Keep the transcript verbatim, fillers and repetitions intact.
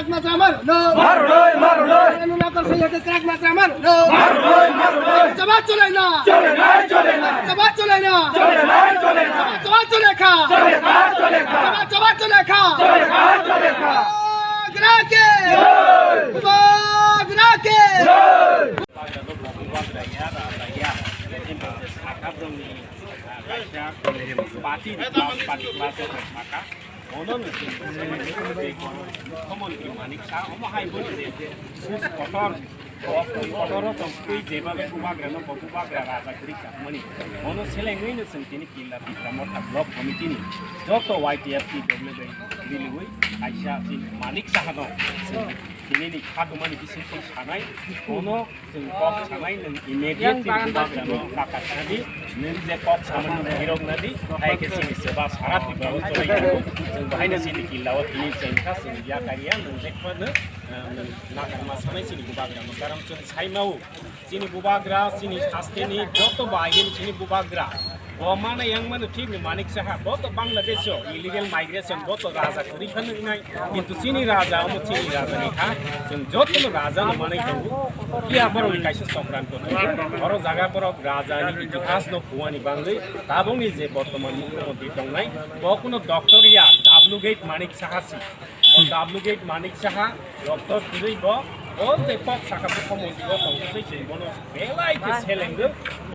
Chakma Chakma no. Marunoi, marunoi. Anu nakar sai hete Chakma Chakma no. Marunoi, marunoi. Chaba cholai na. Cholai nai, cholai nai. Chaba cholai na. Cholai nai, cholai nai. Chaba cholai kha. Cholai kha, cholai kha. Chaba, chaba cholai kha. Cholai kha, cholai kha. Bubagra ke. Jai. Bubagra ke. Jai. Party class, party class of Dhaka. Ono no chini mukhyamantri Manik Saha, omo hai boni je sus kotor, kotor o tong twi jeba be bubagra no bo bubagra raja kwrwi ka mani. Ono selengwi no chwng tini Killa Tipra Motha Block Committee ni joto Y T F T W bai riliwi kaisa chini Manik Saha no chwng tini ni khadumani bisingtwi sanai. Ono Chwng kok sanai nwng immediately bubagrano kaka sadi, nwng je kok samani nwng hirok nadi, hai khe chini seba sara Tripura o choli tongo. Chwng bahaino chini killa o tini chengkha, chwng ya kariya, nwng je phano, eh, nwng nakarma sanai chini bubagrano. Karon chwng saimao, chini bubagra, chini hasteni joto bahai chini bubagra. Bo mana yang mano thik ni Manik Saha, bo to Bangladesh o illegal migration, bo to raja kwrwi phano wngnai. Kintu chini raja, omo chini raja ni kha, chwng joto no raja no manai tongo. Phiya borok ni kaisa sokran kotor. Oro jaga borok raja ni itihas no phuani bangwi, tabuk ni je bortoman mukhyamantri tongnai, bo kuno doctor ya, duplicate Manik Saha si. Bo duplicate Manik Saha, doctor kwrwi bo, o je kok saka mukhyamantri o tongwi se chwng bono belai khe selengwi.